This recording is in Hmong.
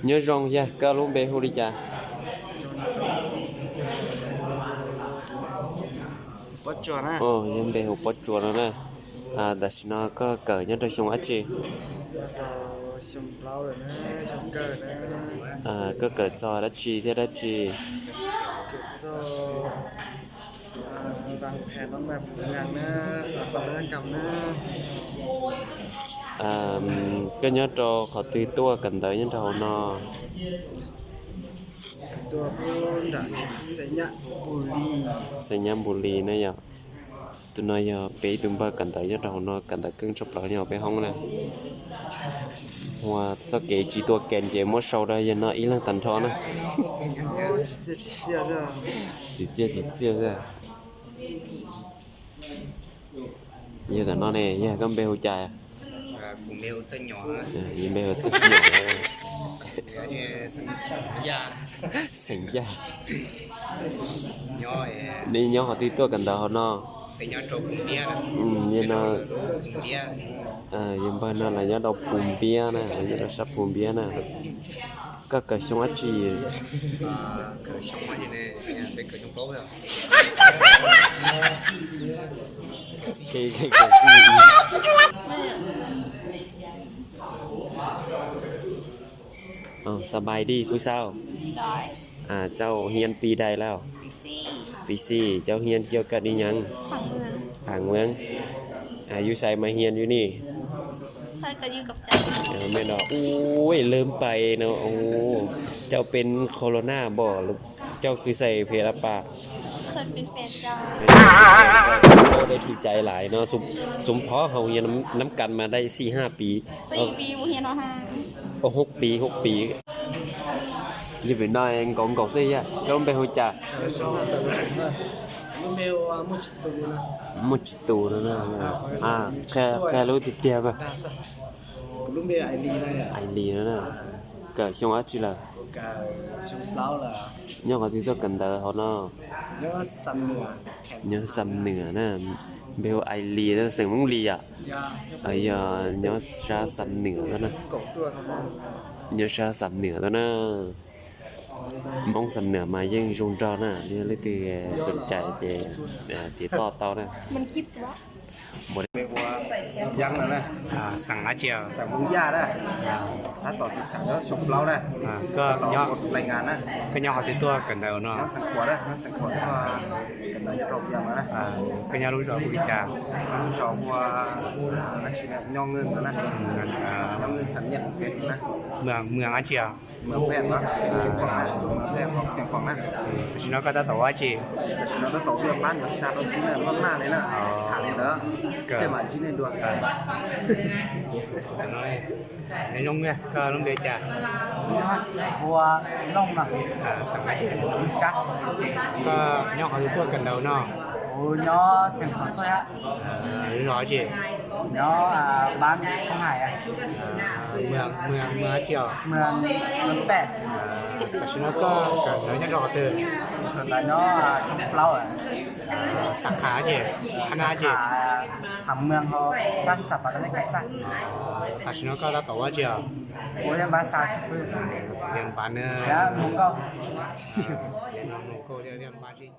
Nyob zoo, yog koj lub npe hu li cas? Yog npe hu Pob Tsuas no na. Tam sim no koj kawm nyob rau xyoo dab tsi? Koj kawm txog dab tsi thiab dab tsi? Koj nyob rau qhov twg tuaj kawm ntawv nyob rau hauv no? Xeem Nyab Npus Lis na yom. Tus no yog peb ib tug npawg kawm ntawv nyob rau hauv no, kawm ntawv keej tshaj plaws nyob hauv peb hoob na. Ua txoj kev tsis tuaj kawm ces muab sau rau yawg no ib leeg tag nrho na. Txiv txiaj txiv txiaj xwb. Yog tam no ne, yog koj npe hu cas? Npe hu Txawj Nyom. Xeem Yaj. Nej nyob qhov twg tuaj kawm ntawv hauv no? Yog npawg no los nyob rau Phu Npiab na, los nyob rau sab Phu Npiab na. Koj kawm xyoo dab tsi? Xab npais di pub xaub. Cau hiab pib dai lauj? Pib xis. Cau hiab coj koj di nyeeb? Phav Mueeb. Yus xais mas hiab yus ni. Ua lawv pais no, cau pes khaus los naj npom, cau kws xais phem la pam. Tau dai thwm cai lais no, xub phob haus hiab nab kas mas dai xis haj pis. Hub pis, hub pis. Yog pem no nkaus nkaus xwb yog koj lub npe hu cas? Muaj tsis tus no. Qhia lub tiag tiag mas. Ais Lis no na. Kawm xyoo dab tsi lawm? Nyob qhov twg tuaj kawm ntawv hauv no? Nyob Xam Nwm na. Npe hu Ais Lis, xeem Hmoob Lis yom? Yog nyob sab Xam Nwm no na. Nyob sab Xam Nwm no na. Hmoob Xam Nwm mas yeej zoo nraug na, leej twg xom cai ces tiv toj tau na. Xeem Hmoob Yaj na. Tab tom xav xav nyob xyoo plaub na. Koj nyob qhov twg tuaj kawm ntawv no? Koj nyob lub zos hu li cas? Lub zos hu Nyob Ngwj no na. Nyob Ngwj Xam Nyaj na. Mws dab tsi os? Mws Pheej no, Xeev Khuam na, tus Mws Pheej, Xeev Khuam na. Tam sim no koj tab tom ua dab tsi? Tam sim no tab tom ua pab nws xa rau xwb na, loj naj li na. Tham ntawd, tej mam ntsib nej dua. Nyob zoo, koj lub npe cas? Hu ua Looj no. Xeem Tsab. Koj nyob qhov twg tuaj kawm ntawv no? Kuv nyob Xeev Khuam tuaj. Lub zos dab tsi? Nyob Pab Koob Hais. Mws dab tsi os? Mws Pheej. Tam sim no koj kawm ntawv nyob rau qhov twg? Kawm ntawv nyob xyoo plaub. Xab qhas dab tsi? Hab nab dab tsi? Tham mws ho, pab xab pas rau nej kawm xab. Tam sim no koj tab tom ua dab tsi os? Ua liaj npab xa xib fwb. Liaj npab na. Liaj npab, liaj npab zib.